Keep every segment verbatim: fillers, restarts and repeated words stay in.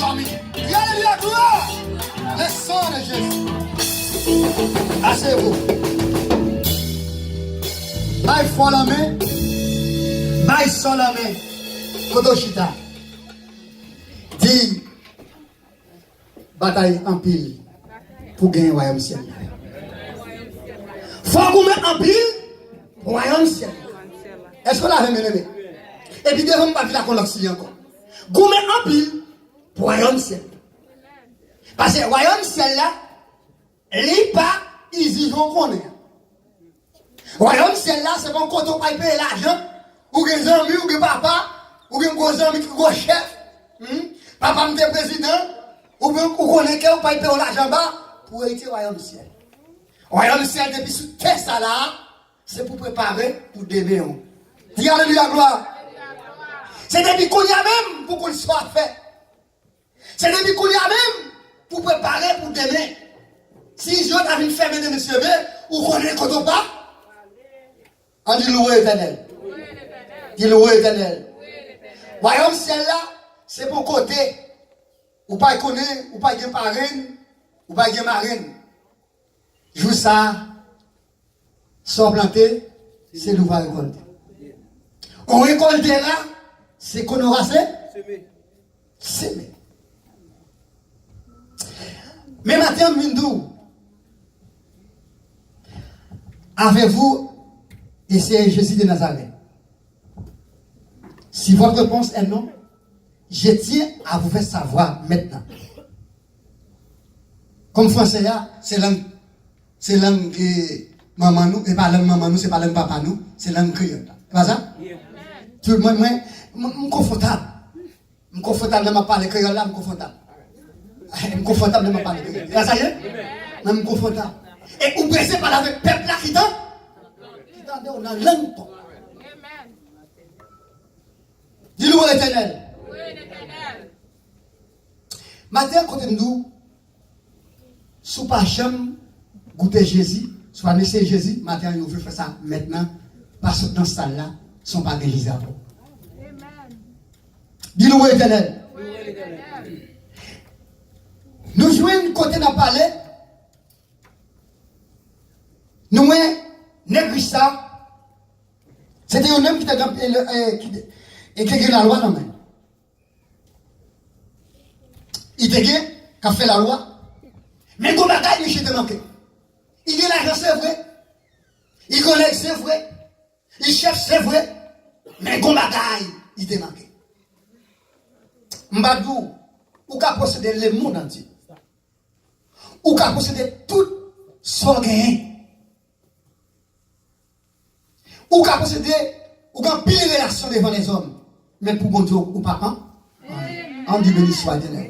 Aleluya, glwa! Le sang de Jésus. Aseye w. Bay fò lanmen. Bay sò lanmen. Kote w chita. Di, batay anpil pou genyen wayòm syèl la. Fò w goumen anpil pou wayòm syèl la. Èske w la avè m, byeneme? Epi devan m pa vin ak yon lòt siy ankò. Goumen anpil pou wayòm syèl la. Paske wayòm syèl la, li pa izi jan w konnen an. Wayòm syèl la, se pa yon kote w pral peye lajan, ou gen zanmi, ou gen papa, ou gen gwo zanmi ki gwo chèf. Hmm? Papa m te prezidan, ou, ou konnen ke w pral peye yon lajan ba pou eritye wayòm syèl. Wayòm syèl depi sou tè sa la, se pou prepare pou demen w. Di aleluya, glwa. Se depi kounye a menm pou konn sa w ap fè. Se depi kounye a menm pou prepare pou demen. Si je ta vin fèmen demen, seve, ou konnen kote w pa. Ann di louwe Letènèl. Di louwe Letènèl. Wayòm syèl la, se pou kote. Ou pa konnen, ou pa gen parenn, ou pa gen marenn. Jou sa a, sa w plante, se li w va rekòlte. Ou rekòlte la, se konnen w va se seme. Men maten an, m vin di w, avez-vous essayé Jésus de Nazareth? Si votre réponse est non, je tiens à vous faire savoir maintenant. Kòm franse a, se lang, se lang, eh, manman nou, e pa lang manman nou, se pa lang papa nou, se lang kreyòl la. E pa sa? Tout mwen, mwen, mwen, m konfòtab. M konfòtab lè m ap pale kreyòl la, m konfòtab. M konfòtab lè m ap pale kreyòl. E pa sa ye? Mwen, m konfòtab. E ou prese pale avèk pèp la ki tan, ki tande w nan lang pa w. Di louwe Letènèl. Maten an, kote m di w, si w pa janm goute Jezi, si w pa janm eseye Jezi, maten an, yo vle fè sa mentnan, pa sot nan sal la, san w pa gen Jezi avè w. Di louwe Letènèl. Nou jwenn kote n ap pale, nou wè nèg rich sa, se te yon nonm ki te gen, e, e, ki te, e ki gen lalwa nan men l. Li te gen, k ap fè lalwa. Men gon bagay misye te manke. Li gen lajan, se vre. Li gon nèg, se vre. Li chèf, se vre. Men gon bagay li te manke. M pa di w, ou ka posede lemonn antye. Ou ka posede tout sa w genyen. Ou ka posede, ou gen anpil relasyon devan lèzòm, men pou Bondye, ou pa an. Ann di, beni swa Letènèl.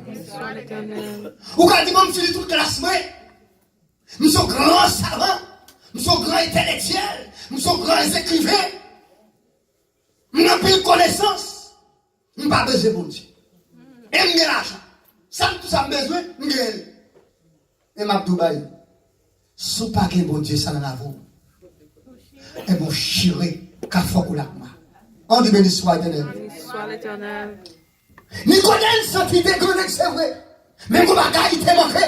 Ou ka di, bon, m fini tout klas mwen. M se yon gran savan. M se yon gran entèlektyèl. M se yon gran ekriven. M gen anpil konesans. M pa bezwen Bondye. E m gen lajan. Sa m, tout sa m bezwen, m genyen l. E m ap di w bagay. Si w pa gen Bondye sa nan lavi w, e bon chire ka fòk ou lakma. Ann di, beni swa Letènèl. Beni swa Letènèl. Nikodèm santi te gen nèg, se vre. Men gon bagay li te manke.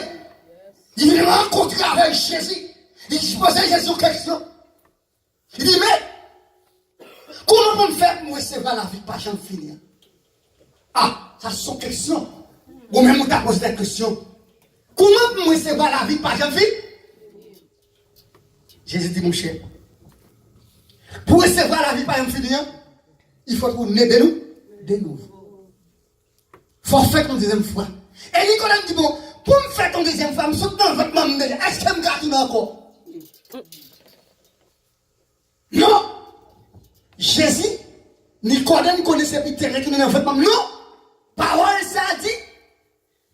Li vin rankontre avèk Jezi. Li poze Jezi yon kesyon. Li di, men, kòman pou m fè pou m resevwa lavi k pa janm fini an? A, sa se yon kesyon. Ou menm ou ta poze tèt kesyon. Kòman pou m resevwa lavi k pa janm fini? Jezi di, monchè, pou w resevwa lavi k pa janm fini an, il faut ou né de nou, de nouveau. Fò w fèt yon dezyèm fwa. E Nikodèm di, bon, pou m fèt yon dezyèm fwa, m sot nan vant manman m deja, èske m ka tounen ankò? Non! Jezi, Nikodèm konnen se pite retounen nan vant manman. Non! Pawòl sa a di,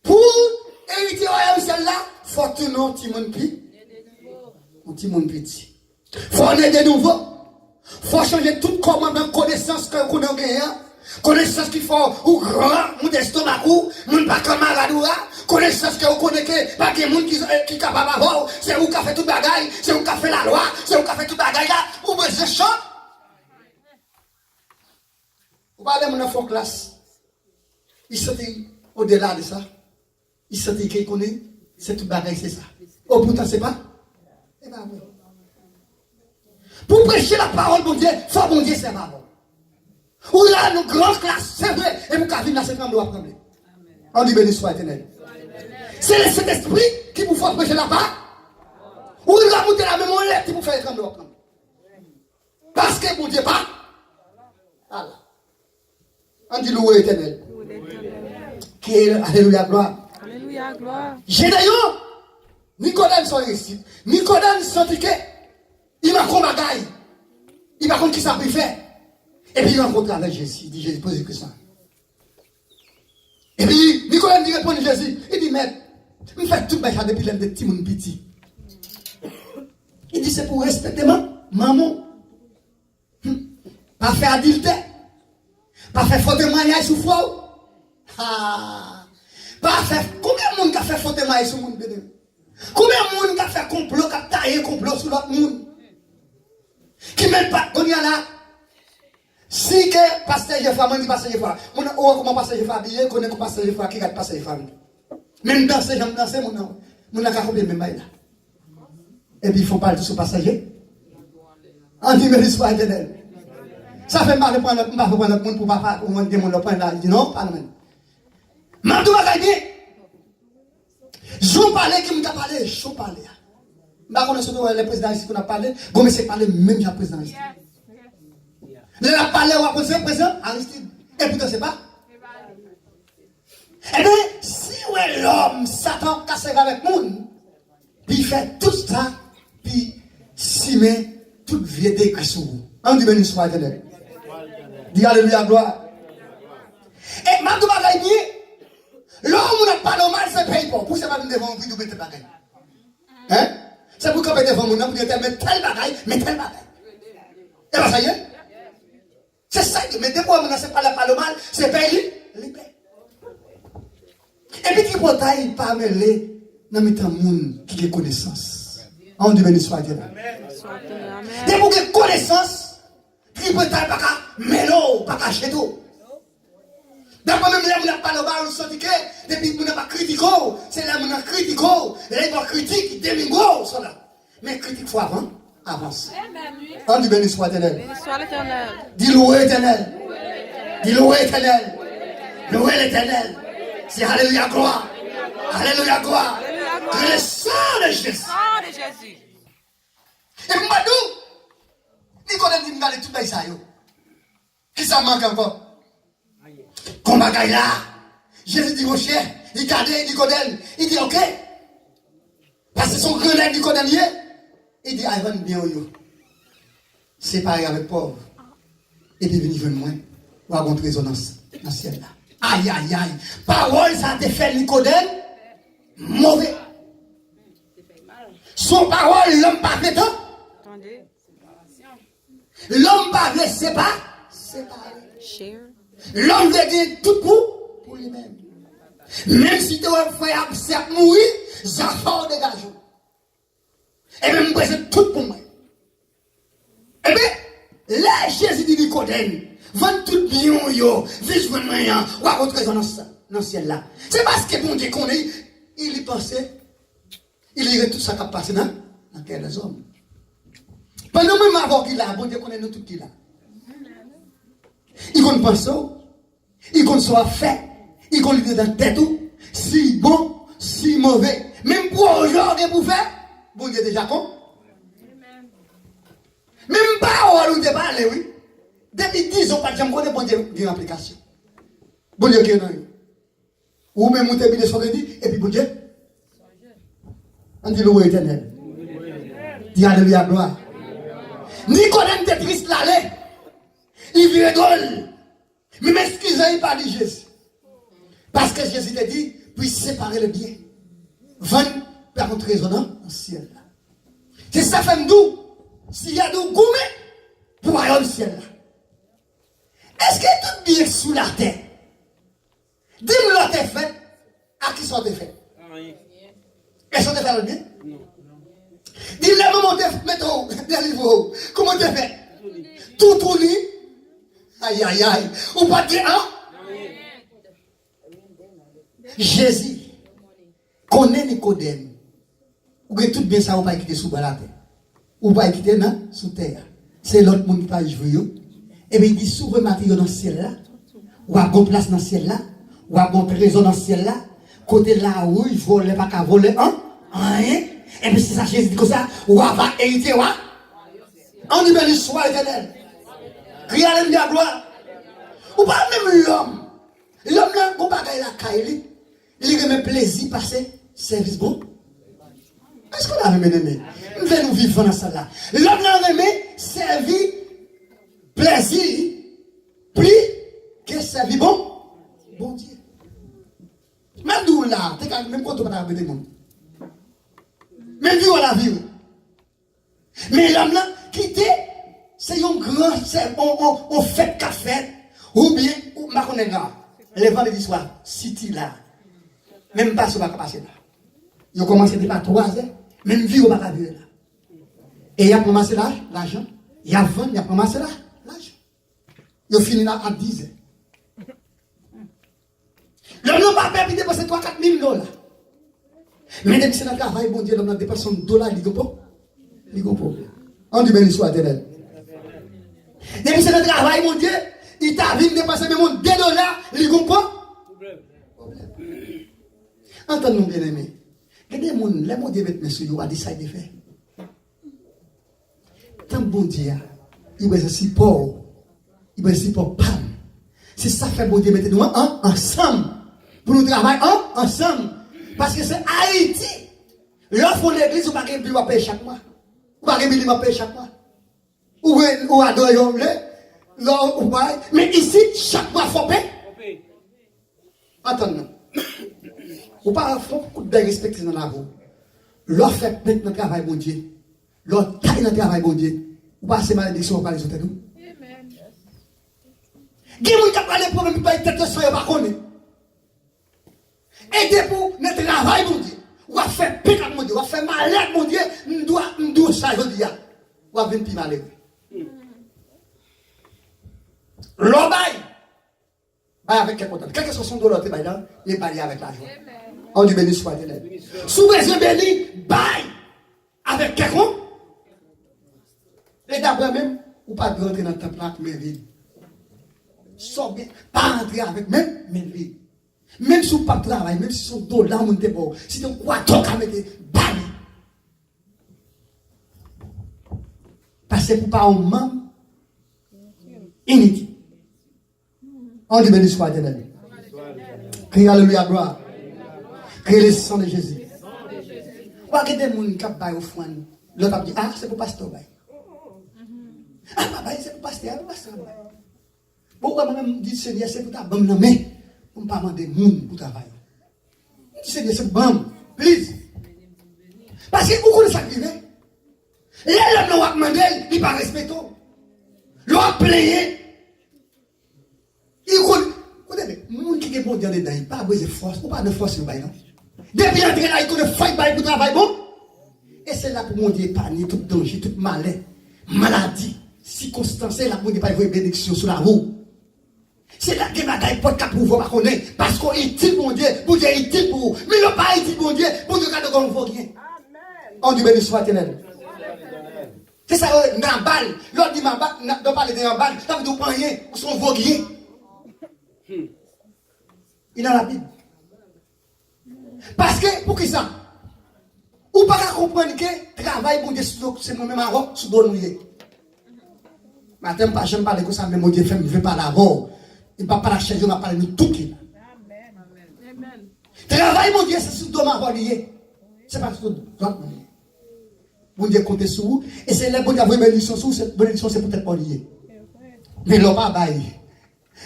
pou eritye wayòm syèl la, fò tounen yon timoun pi, yon timoun piti. Fò w ne de nouvo. Fò w chanje tout kòmandman konesans ke w konnen w genyen an. Konesans ki fè w gran, moun estomak ou, moun pa kanmarad ou a. Konesans ke w konnen ke pa gen moun ki, ki kapab avè w. Se ou k ap fè tout bagay, se ou k ap fè lalwa, se ou k ap fè tout bagay la. Ou bezwen chan. Ou pa wè moun nan fè yon klas. Li santi Odela de sa, li santi ke li konnen se tout bagay se sa. O poutan se pa, se pa vre. Pou preche lapawòl Bondye, fò Bondye sèvi avè w. Ou la nan gran klas, se vre, epi ou ka vin la se tranble w ap tranble. An di beni swa Etènèl. Se Lesentespri ki pou fè w preche lapawòl. Ou la moute la menm yon lèt ki pou fè tranble w ap tranble. Paske Bondye pa, pa la. Ann di louwe Etènèl. Ke, alelouya, glwa. Alelouya, glwa. Jedeyon, Nikodèm sa resit. Nikodèm santi ke li manke yon bagay. Li pa konn kisa pou li fè. Epi li rankontre avèk Jezi. Li di Jezi, poze kesyon. Epi Nikodèm li reponn Jezi. Li di, Mèt, m fè tout bagay sa depi lè m te timoun piti. Li di, se pou w respekte man, manman w. Hmm. Pa fè adiltè. Pa fè fo temwayaj sou frè w. Ha! Pa fè, konbyen moun k ap fè fo temwayaj sou moun, byeneme? Konbyen moun k ap fè konplo, k ap taye konplo sou lòt moun? Ki menm pa, kounye a la, si ke pastè Jefra, mwen di pastè Jefra, moun nan, ou wè kòman pastè Jefra abiye, konnen kòman pastè Jefra, ki rad pastè Jefra mete. Menm danse, jan m danse, moun nan, moun nan ka kopye menm bagay la. Epi fò pale tou sou pasaje. An di, men lespwa etènèl. Sa fè m pa vle pran lòt, m pa vle pran lòt moun pou pa, pa, pou mwen gen moun lòt pran la, li di non, pa nan men. M ap di w bagay byen. Jan w pale, ki moun ka pale, jan w pale a. M pa konnen si w te wè lè prezidan Aristide konn ap pale, gon mesye k pale menm jan ak prezidan Aristide. Lè l ap pale, w ap konn se prezidan Aristide. Epoutan se pa. Ebyen, si w wè lòm, Satan ka sèvi avèk moun, li fè tout sa, li simen tout vye degre sou ou. Ann di beni swa etènèl. Di alelouya, glwa. E m ap di w bagay byen, lè yon moun ap pale w mal, se peyi pa w. Pou se pa vin devan w, pou w mete bagay. Hein? Se pou kanpe devan moun nan, pou di, men tèl bagay, men tèl bagay. E pa sa ye? Se sa ki, men depi w wè moun nan se pale, pale w mal, se pè li, li pè. Epi tripotay pa mele nan mitan moun ki gen konesans. Ann di beni swa etènèl. Depi w gen konesans, tripotay pa ka mele w, pa ka jete w. Daprè mwen, menm lè moun ap pale w mal, ou santi ke depi moun nan pa kritike w, se lè moun nan kritike w, lè li ba w kritik, li deminge w, sòlda. Men kritik fò avan, avanse. Ann di beni swa etènèl. Beni swa Letènèl. Di louwe etènèl. Di louwe etènèl. Louwe letènèl. Se alelouya glwa. Alelouya glwa. Alelouya glwa. Que le sang de Jésus. Sang de Jésus. E m pa di w, Nikodèm di m gade tout bagay sa yo. Kisa manke ankò? Kon bagay la. Jezi di, monchè, li gade Nikodèm, li di, oke. Paske se yon gran nèg Nikodèm ye. Li di, al vann byen w yo. Separe avèk pòv. Epi vin jwenn mwen. W a gon trezò nan, nan syèl la. Ayayay. Pawòl sa te fè Nikodèm move. Se yon pawòl lòm pa vle tan. Tande. Lòm pa vle sepa, separe. Share. Lòm vle gen tout pou, pou li menm. Menm si te wè frè ap, sè ap mouri, zafè w degaje w. Ebyen, m bezwen tout pou mwen. Ebyen, lè Jezi di Nikodèm, vann tout byen w yo, vin jwenn mwen an, w a gon trezò nan, nan syèl la. Se paske Bondye konnen, li, li panse, li lire tout sa k ap pase nan, nan kè lèzòm. Pandan mwen menm avè w ki la, Bondye konnen nou tout ki la. Li konn panse w, li konn sa w ap fè, li konn lide nan tèt ou, si bon, si move. Menm pwojè w gen pou fè, Bondye deja konn. Menm pawòl ou te pale, wi. Depi dizan w pa t janm konnen Bondye gen aplikasyon. Bondye gen nan yo. Ou menm ou te bile sou kredi, epi Bondye. Ann di louwe Etènèl. Di alelouya, glwa. Nikodèm te tris, l ale. Li vire do l. Menm eskize li pa di Jezi. Paske Jezi te di, pou li separe le byen. Vann, pou y a gon trezò nan, nan syèl la. Se sa fè m di w, si y a di w goumen pou wayòm syèl la. Èske tout byen sou latè Di m lè w te fèt, ak kisa w te fèt? Anyen. Èske w te fè lòt byen? Non. Di m lè manman w te mete w, delivre w, kòman w te fèt? Toutouni. Toutouni. Ayayay. Ou pa t gen an? Anyen. Jezi konnen Nikodèm, ou gen tout byen sa ou pral kite sou bò latè. Ou pral kite nan sou tè a. Se lòt moun ki pral jwi yo. Epi li di, si w vle mete yo nan syèl la, w ap gon plas nan syèl la, w ap gon trezò nan syèl la, kote lawouj, vòlè pa ka vòlè an, anyen. Epi se sa Jezi di konsa, w ap erite wa. Ann di beni swa Letènèl. Kriye alelouya, glwa. Ou pa menm lòm. Lòm nan gon bagay lakay li, li renmen plezi pase sèvis bon. Èske w la, byeneme? M vle nou vivan nan sal la. Lòm nan renmen sèvi plezi li pli ke sèvi bon Bondye. Menm di w la, te ka menm kote w pa ta mete moun. Menm di w la vire. Men lòm nan kite, se yon gran, se on, on, on fèt k ap fèt, oubyen, ou, m pa konnen la, lè vandredi swa, City la, menm pase w pa ka pase la. Yo kòmanse depi a twa zè, menm vire w pa ka vire la. E y ap ranmase la, lajan, y ap vann, y ap ranmase la, lajan. Yo fini la a dis zè. Lòm nan pa pè pou depanse twa kat mil dola. Men depi se nan travay Bondye, lòm nan depanse yon dola, li gon pwob-, li gon pwoblèm. Ann di beni swa Letènèl. Depi se nan travay Bondye, li ta vin depanse menm yon de dola, li gon pwob-, pwoblèm. Antann nou byeneme. Gen de moun, lè Bondye met men sou yo, w a decide de fè. Tanp Bondye a, li bezwen sipò w, li bezwen sipò pa m. Se sa k fè Bondye mete nou an, an, ansanm, pou nou travay an, ansanm. Paske se Ayiti. Lè w fè yon legliz, ou pa gen bib w ap peye chak mwa. Ou pa gen bib w ap peye chak mwa. Ou gen, ou adore jan w vle, lè w, ou bay, men isit, chak mwa fò w peye. Antann non. Ou pa fè yon kout dèy respekte nan lavi w. Lè w fè pent nan travay Bondye, lè w tay nan travay Bondye, ou pa se malediksyon w pale sou tèt ou. Gen moun k ap rale pwoblèm pou bay tèt yo san yo pa konnen. E depi w nan travay Bondye, w ap fè pent ak Bondye, w ap fè malè ak Bondye, m dwa, m di w sa jodi a, w ap vin pi malere. Lè w bay, bay avèk kè kontan. Kèlkeswa se yon dola w te bay la, men bay li avèk lajwa. Ann di beni swa Letènèl. Si w bezwen beni, bay avèk kè kontan. E daprè menm, ou pa dwe antre nan tanp la ak men vid. Sa w gen, pa antre avèk men, men vid. Menm si w p ap travay, menm si se yon dola yon moun te ba w, si se yon kwatò w ka mete, ba li. Paske pou pa yon manm initil. Ann di beni swa Letènèl. Kriye alelouya, glwa. Kriye le sang de Jésus. W a gen de moun k ap bay ofrann, lòt ap di, a, se pou pastè w bay. A, pa bay, se pou pastè a, pou pastè a bay. Bon, ou wè mwen menm, m di, Senyè, se pou ta ban m nan men, pou m pa mande moun pou travay. M di, Senyè, se pou ban m, please. Paske ou konnen sa k rive. Lè lòm nan w ap mande l, li pa respekte w. Lè w ap plenyen, li konn, koute byen, moun ki gen Bondye andedan, li pa bezwen fòs, ou pa nan fòs yo bay, non. Depi antre la, li konnen fò l bay pou travay bon. E se la pou Bondye epanye tout danje, tout malè, maladi, sikonstans. Se la pou Bondye pral voye benediksyon sou lavi w. Se la gen bagay pòt k ap ouvri w pa konnen. Paske w itil Bondye, Bondye itil pou ou. Men lè w pa itil Bondye, Bondye gade w kòm vògyen. Ann di beni swa Letènèl. Se sa yo rele Nabal. Lè w di Nabal, lè w pale de Nabal, sa vle di w pa anyen, ou se yon vògyen. Li nan Labib. Paske, poukisa? Ou pa ka konprann ke travay Bondye sou do, se mwen menm avè w, sou do nou ye. Maten, m pa janm pale konsa, men Bondye fè m vle pale avè w. E m pa pale ak chèz yo, m ap pale nou tout ki la. Travay Bondye, se sou do m avè w li ye. Se pa sou do lòt moun. Bondye konte sou ou. E se lè Bondye ap voye benediksyon sou ou, se, benediksyon se poutèt pa w li ye. Men lè w pa bay,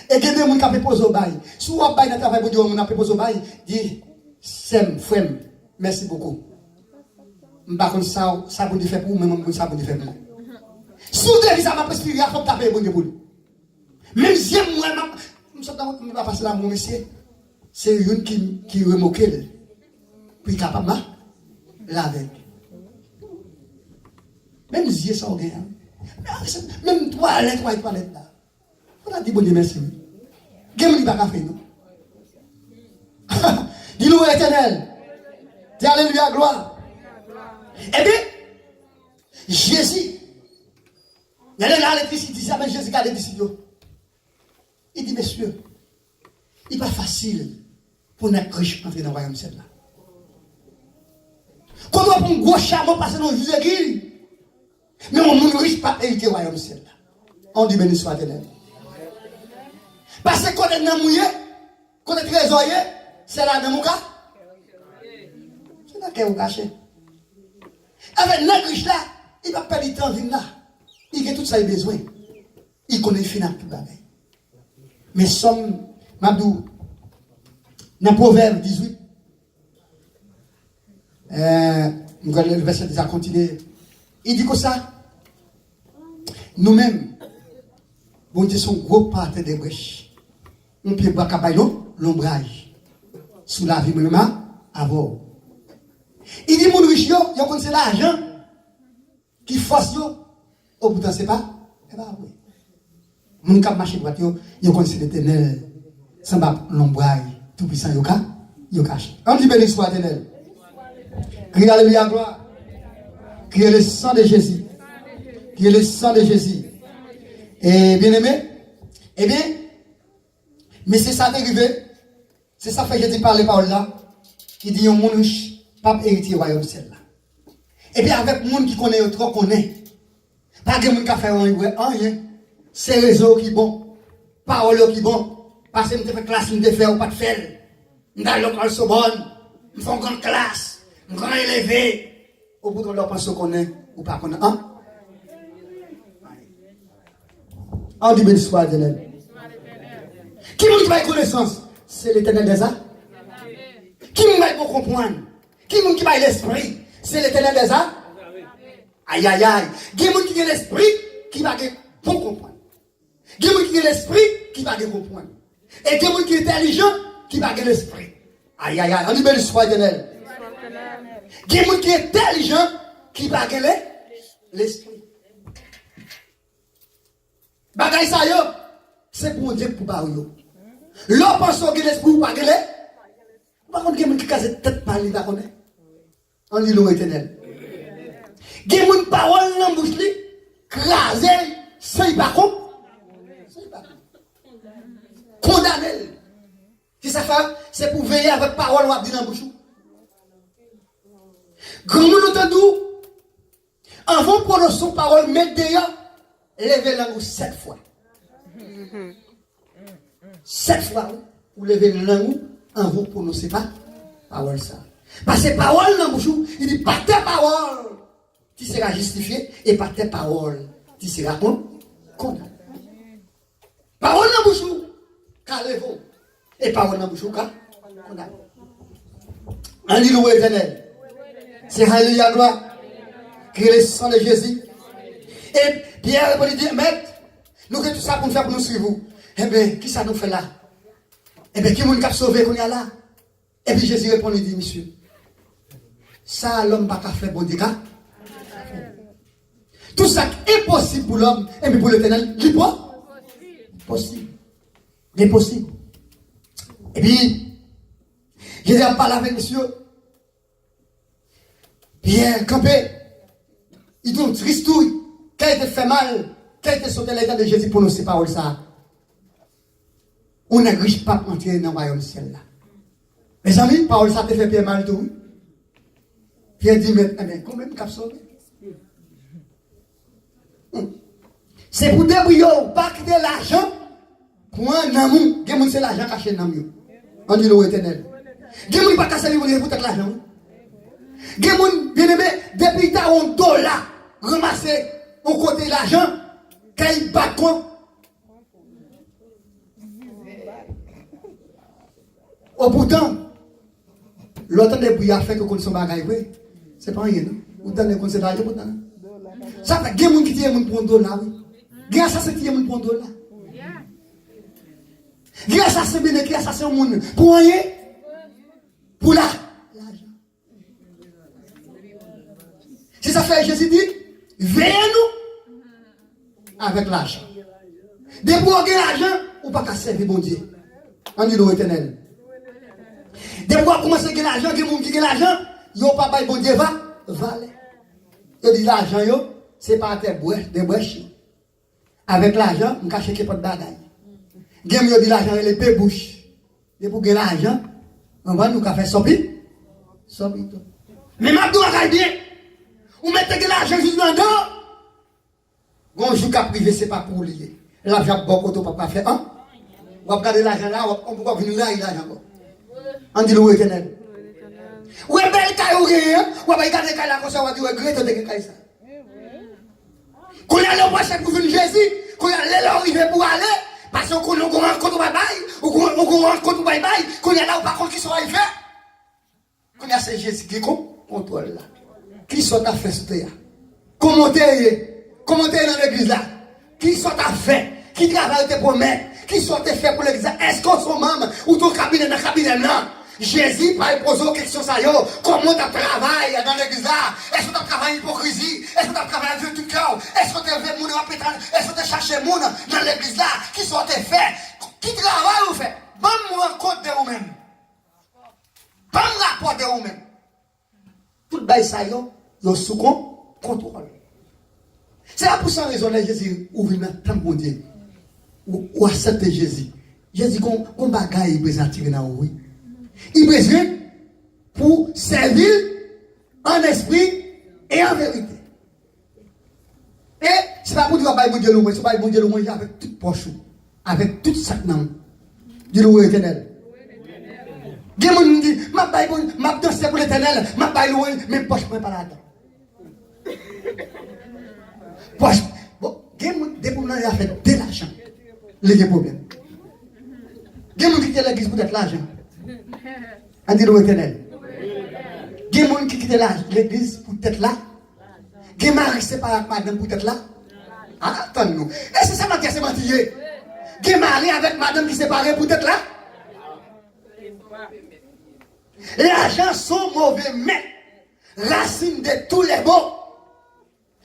e gen de moun k ap enpoze w bay. Si w ap bay nan travay Bondye, yon moun ap enpoze w bay, di, sè m, frè m, mèsi bokou. M pa konn sa, sa Bondye fè pou ou, men mwen, m konn sa Bondye fè pou mwen. Si w te di sa, m ap espere a, fò w ta peye Bondye pou li. Menm zye m wè, m ap, m sot nan, m pa pase la, yon mesye, se youn ki, ki remoke l, pou li kapab ma, lavè l. Menm zye sa w gen an. Menm twalèt, w al twalèt la. Fò ta di Bondye mèsi, wi. Gen moun ki pa ka fè, non. Di louwe Letènèl. Di alelouya, glwa. Ebyen, Jezi, gade la, letrisi di sa, men Jezi gade disip yo. Li di, mesye, li pa fasil pou nèg rich antre nan wayòm syèl la. Kote w ap yon gwo chamo pase nan jou egil, men yon moun rich p ap erite wayòm syèl la. On di beni swa Letènèl. Paske kote nanm ou ye, kote trezò ye, se la nanm ou ka. Se nan kè ou kache. Avèk nèg rich la, li p ap pèdi tan vin la. Li gen tout sa li bezwen. Li konnen li fin ak tout bagay. Men Sòm, m ap di w, nan Pwovèb dizuit, eh, m kwè vèsè diz a kontinye. Li di konsa, nou menm, Bondye se yon gwo patè de brèch. Yon pye bwa k ap bay lon, lonbraj sou lavi mwen menm a, avè w. Li di moun rich yo, yo konn se lajan ki fòs yo, o poutan se pa, se pa vre. Moun k ap mache dwat yo, yo konn se Letènèl, sanba lonbraj Toupisan yo ka, yo kache. Ann di beni swa Letènèl. Kriye alelouya, glwa. Kriye le sang de Jésus. Kriye le sang de Jésus. E byeneme, ebyen, mesye sa te rive, se sa fè Jezi pale pawòl la, ki di yon moun rich p ap eritye wayòm syèl la. Epi avèk moun ki konnen yo twò konnen, pa gen moun k ap fè yo anyen. Se rezo yo ki bon, pawòl yo ki bon. Paske m te fè klas, m te fè, ou pa t fè l. M t al lekòl Sobòn, m fè yon gran klas, m gran eleve. Opoutan lè w panse w konnen, ou pa konnen an. An di beni swa Letènèl. Ki moun ki bay konesans? Se Letènèl dèza. Ki moun bay bon konprann? Ki moun ki bay lespri? Se Letènèl dèza. Ayayay. Gen moun ki gen lespri ki pa gen bon konprann. Gen moun ki gen lespri ki pa gen konprann. E gen moun ki entèlijan ki pa gen lespri. Ayayay, ann di beni swa Letènèl. Gen moun ki entèlijan ki pa gen le, lespri. Bagay sa yo, se Bondye k pou ba w yo. Lè w panse w gen lespri, ou pa gen le, ou pa konn gen moun ki kraze tèt pa l, li pa konnen. Ann di louwe Letènèl. Gen moun pawòl nan bouch li kraze l san li pa kon-, san li pa kondane l. Se sa fè, se pou veye avèk pawòl w ap di nan bouch ou. Granmoun ou tande w, anvan w pwononse yon pawòl, met deyò, leve lang ou sèt fwa. Sèt fwa, wi. Ou leve lang ou anvan w pwononse pa, pawòl sa. Paske pawòl nan bouch ou, li di, par tes paroles, tu seras justifié, et par tes paroles, tu seras con-, condamné. Pawòl nan bouch ou ka leve w, e pawòl nan bouch ou ka kondane w. Ann di louwe Letènèl. Se alelouya, glwa. Kriye le sang de Jésus. E Pyè reponn, li di, Mèt, nou gen tout sa pou n fè pou nou swiv ou. Enben, kisa nou fè la? Enben, ki moun k ap sove kounye a la? Epi Jezi reponn, li di, misye, sa lòm pa ka fè, Bondye ka. Tout sa k enposib pou lòm, enben pou Letènèl, li po-, posib. Li posib. Epi, Jezi ap pale avèk misye. Pyè kanpe. Li di yon tris tou. Kè li te fè mal. Kè li te sote lè li tande Jezi pwononse pawòl sa a. Yon nèg rich p ap antre nan wayòm syèl la. Mezanmi, pawòl sa te fè Pyè mal tou, wi. Pyè di, Mèt, enben, konbyen m k ap sove? Hmm. Se pou debriye w, pa kite lajan pran nanm ou. Gen moun se lajan kache nanm yo. Ann di louwe Letènèl. Gen moun pa ka sèvi Bondye pou tèt lajan, wi. Gen moun, byeneme, depi l ta wè yon dola ranmase yon kote lajan, kè l bat kò. Opoutan, lè w tande bri a fèt, ou konn se yon bagay vre. Se pa anyen, non. Ou tande, konn se bagay, opoutan. Sa fè, gen moun ki tiye moun pou yon dola, wi. Gen asasen ki tiye moun pou yon dola. Gen asasen bene ki asasen yon moun pou anyen. Pou la, lajan. Se sa fè Jezi di, veye nou avèk lajan. Depi w gen lajan, ou pa ka sèvi Bondye. Ann di louwe Letènèl. Depi w ap kòmanse gen lajan, gen moun ki gen lajan, yo pa bay Bondye va, valè. Yo di lajan yo, se pa atè bwèch, de bwèch yo. Avèk lajan, m ka cheke pòt bagay. Gen moun yo di lajan rele pe bouch. Depi w gen lajan, anvan nou ka fè sòpi, sòpi tou. Men m ap di w bagay byen. Ou mèt te gen lajan jis nan do. Gon jou k ap rive, se pa pou ou li ye. Lajan ap bò kote w p ap ka fè an. W ap gade lajan la, w ap, w ap vin rayi lajan ankò. Ann di lwe Letènèl. Ou wè bèl kay ou genyen an, w ap al gade kay la konsa, w ap di w regrete w te gen kay sa. Kounye a lè w pral chèche pou jwenn Jezi, kounye a lè lè w rive pou w ale, paske w konnen w gon rankont ou bay bay, ou gon, ou gon rankont ou bay bay, kounye a la ou pa konn kisa w al fè. Kounye a se Jezi ki kon, kontwòl la. Kisa w t ap fè sou tè a? Kòman w te ye? Kòman w te ye nan legliz la? Kisa w t ap fè? Ki travay ou te pwomèt? Kisa w te fè pou legliz la? Èske w se yon manm? Ou te yon kabinè nan kabinè m nan? Jezi pral poze w kesyon sa yo. Kòman w t ap travay nan legliz la? Èske w t ap travay ipokrizi? Èske w t ap travay avèk tout kè w? Èske w te vle moun yo ap etan? Èske w te chache moun nan legliz la? Kisa w te fè? Ki travay ou fè? Ban m rankont de ou menm. Ban m rapò de ou menm. Tout bagay sa yo, yo sou kon, kontwòl. Se la pou sa rezon lè Jezi ou vin nan tanp Bondye, ou, ou aksepte Jezi. Jezi gon, gon bagay li bezwen atire nan ou, wi. Li bezwen pou sèvi l an espri e an verite. E se pa pou di w ap bay Bondye lwanj, se w bay Bondye lwanj avèk tout pòch ou, avèk tout sa k nan ou. Di lwe Letènèl. Gen moun ki di, m ap bay Bondye, m ap danse pou Letènèl, m ap bay lwanj, men pòch mwen pa ladan. Pòch, bon, gen moun, depi w nan afè de lajan, li gen pwoblèm. Gen moun ki kite legliz poutèt lajan. Ann di lwe Letènèl. Gen moun ki kite la, legliz poutèt la. Gen mari separe ak madanm poutèt la. A, tann nou. E se sa manti a, se manti ye. Gen mari avèk madanm ki separe poutèt la. Lajan se yon move mèt. Racine de tous les maux.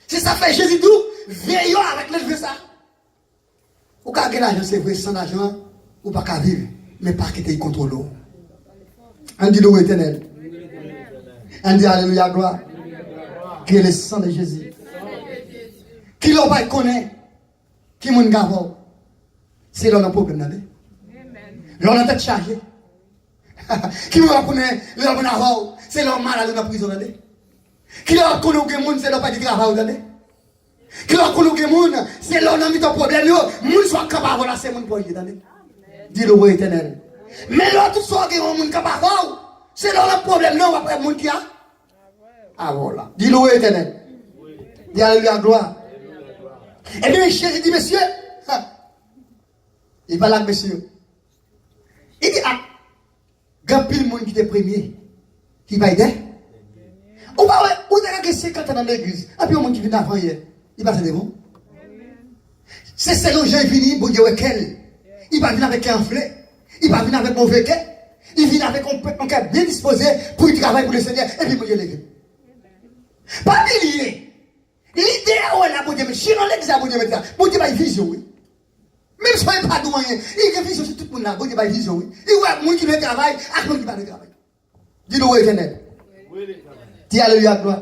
Se sa fè Jezi di w, veye w avèk leve sa. Ou ka gen lajan, se vre, san lajan, ou pa ka viv, men pa kite l kontwole w. Ann di lwe Letènèl. Ann di alelouya, glwa. Ke le sang de Jésus. Kilè w pa konnen ki moun k avè w? Se lè w nan pwoblèm nan, tande. Lè w nan tèt chaje. Kilè w konnen lè moun avè w? Se lè w malad ou nan prizon, tande. Kilè w konnen w gen moun? Se lè w pèdi travay ou, tande. Kilè w konnen w gen moun? Se lè w nan mitan pwoblèm yo, moun sa w ap kanpe avè w la, se moun pa w li ye, tande. Di lwe Letènèl. Men lè w tout sa w gen yon moun kanpe avè w, se lè w nan pwoblèm nan w ap wè moun ki a, avè w la. Di lwe Letènèl. Di alelouya, glwa. Ebyen, Jezi di, mesye, ha, li pale ak mesye yo. Li di, a, gen anpil moun ki te premye, ki bay dè. Ou pa wè, ou te ka gen senkant an nan legliz, anpil moun ki vin avan yè, li pase devan w. Se selon jan li vini, Bondye wè kè l. Li pa vin avèk kè anfle. Li pa vin avèk move kè. Li vin avèk yon, yon kè byen dispoze pou li travay pou Lesenyè, epi Bondye leve l. Pa bliye, lidè a w wè la, Bondye met, jiran legliz la, Bondye met la. Bondye bay vizyon, wi. Menm si w pa di w anyen, li gen vizyon sou tout moun la. Bondye bay vizyon, wi. Li wè moun ki vle travay ak moun ki pa vle travay. Di lwe Letènèl. Di alelouya, glwa.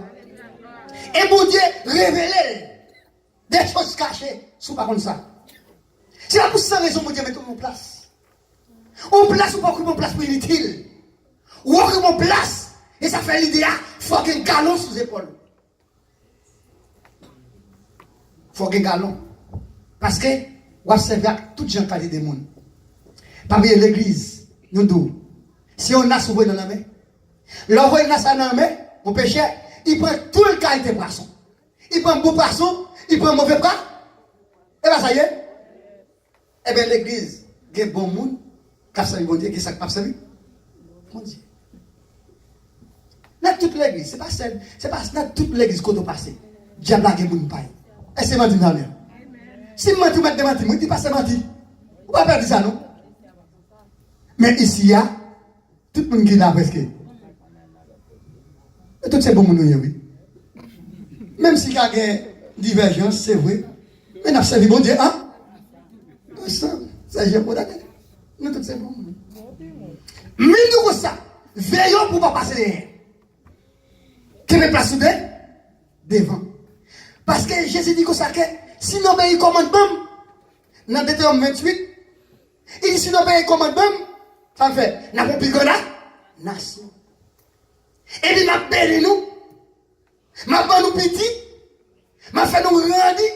E Bondye revele l de choz kache, si w pa konn sa. Se pa pou san rezon Bondye mete w yon plas. Yon plas ou pa okipe, yon plas pou initil. Ou okipe yon plas, e sa fè lidè a fò gen galon sou zepòl ou. Fò gen galon. Paske w ap sèvi ak tout jan kalite moun. Pa bliye legliz, nou di w, se yon nas ou voye nan lanmè. Lè w voye nas la nan lanmè, yon pechè, li pran tout kalite pwason. Li pran bon pwason, li pran move pwa-, e pa sa ye? Ebyen, legliz, gen bon moun k ap sèvi Bondye, gen sa k p ap sèvi Bondye. Nan tout legliz, se pa sèl, se pa nan tout legliz kote w pase, dyab la gen moun pa l. Èske se manti m pral di? Si m manti, ou mèt demanti m, wi, di pastè manti. Ou pa pè di sa, non. Men isi a, tout moun ki la prèske, nou tout se bon moun nou ye, wi. Menm si ka gen divèjans, se vre. Men n ap sèvi Bondye, an? Ansanm. Sa jan pou tande. Nou tout se bon moun. Men nou konsa, Veye w pou w pa pase dèyè. Kenbe plas ou de, devan. Paske Jezi di konsa ke si n obeyi kòmandman m, nan Detewòm venntuit, li di si n obeyi kòmandman m, sa n fè, n ap yon pi gran na-, nasyon. Epi m ap beni nou, m ap ban nou pitit, m ap fè nou grandi.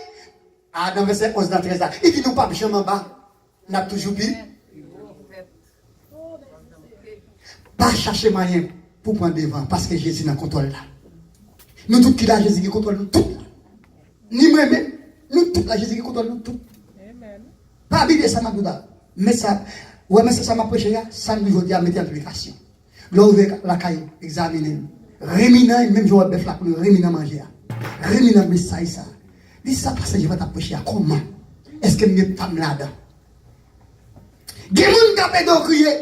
A, nan vèsè onz nan trèz la, li di nou p ap janm anba, n ap toujou pi. Pa chache mwayen pou pran devan, paske Jezi nan kontwòl la. Nou tout ki la, Jezi gen kontwòl nou tout la. Ni mwen menm, nou tout la, Jezi gen kontwòl nou tout. Pa bliye sa m ap di w la. Men sa, w wè, men se sa m ap preche a, sa m di jodi a, mete an aplikasyon. Lè w rive lakay, egzamine l. Renmen nan, menm jan w wè bèf la, pou l renmen nan manje a. Renmen nan mesaj sa. Di sa pastè Jewova t ap preche a, kòman? Èske m gen pa m ladan? Gen moun k ap ede w kriye.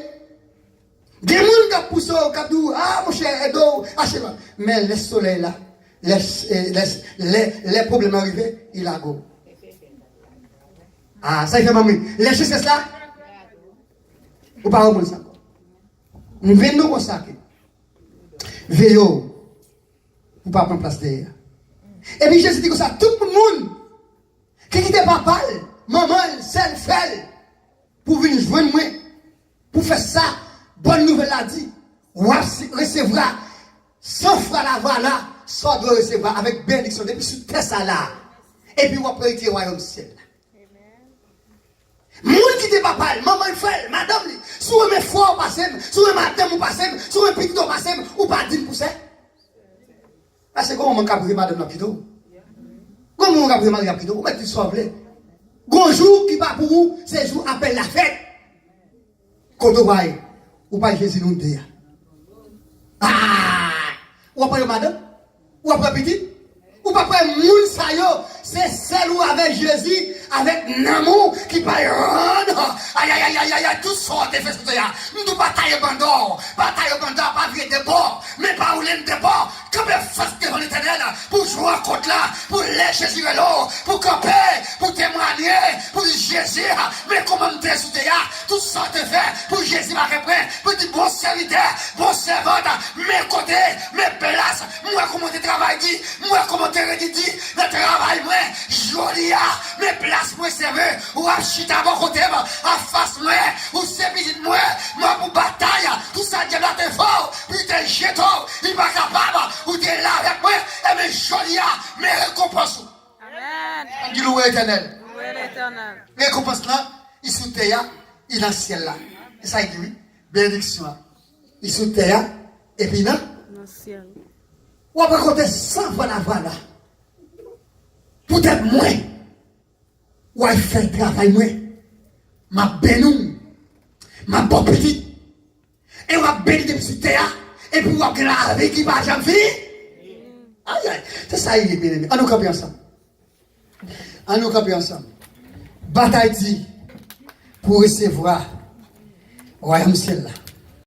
Gen moun k ap pouse w, k ap di w, a, monchè, ede w, achte la. Men lè solèy la, lè, lè, lè, lè pwoblèm nan rive, li lage w. A, sa l fè manmi. Lè jistis la, ou pa reponn sa ankò. M vin nou konsa ke veye w pou pa pran plas dèyè. Epi Jezi di konsa, tout moun ki kite papa l, manman l, sè l, frè l, pou vin jwenn mwen, pou fè sa bòn nouvèl la di, w ap si-, resevwa san fwa la, vwala sa w dwe resevwa avèk benediksyon depi sou tè sa la. Epi w ap eritye wayòm syèl la. Moun ki te papa l, manman l, frè l, madanm li, si w renmen frè w pase m, si w renmen madanm ou pase m, si w renmen pitit ou pase m, ou pa diy pou sa. Paske gon manman k ap renmen madanm nan pito w. Gon manman k ap renmen mari ap pito w. Ou mèt di sa w vle. Gon jou ki pa pou ou, se jou apèl la fèt. Kote w pral? Ou pral Jezi nou de a. A! Ou ap pran yon madanm? Ou ap pran pitit? Ou pa kwè moun sa yo, se sèl ou avèk Jezi, avèk nanm ou ki pral rann. Ayayayayay, tout sa w te fè sou tè a. M di w pa taye banda w, pa taye banda, pa vire de bò, men pa woule l de bò. Kanpe fas devan Letènèl pou jwe rankont la, pou lè Jezi rele w, pou kanpe, pou temwanye, pou di, Jezi, men kòman m te sou tè a, tout sa w te fè pou Jezi pa gen pwen, pou di, bon sèvitè, bon sèvant, men kote, men plas, m wè kòman w te travay di, m wè kòman w te redi di nan travay mwen, jodi a, men plas mwen sèvi, w ap chita bò kote m, anfas mwen, ou se pitit mwen, m ap pou batay, tout sa dyab la te fè w, pou li te jete w, li pa kapab, ou te la avèk mwen, ebyen jodi a, men rekonpans ou. Amèn. Ann di louwe Letènèl. Louwe Letènèl. Rekonpans lan, li sou tè a, li nan syèl la. E sa li di wi. Benediksyon an, li sou tè a, epi nan. Nan syèl. W ap rekonte san vwala vwala. Poutèt mwen, w al fè travay mwen. M ap beni w. M ap ba w pitit. E w ap beni depi sou tè a, epi w ap gen lavi ki pa janm fini. Ayay, se sa li ye, byeneme. Ann nou kanpe ansanm. Ann nou kanpe ansanm. Batay di pou resevwa wayòm syèl la.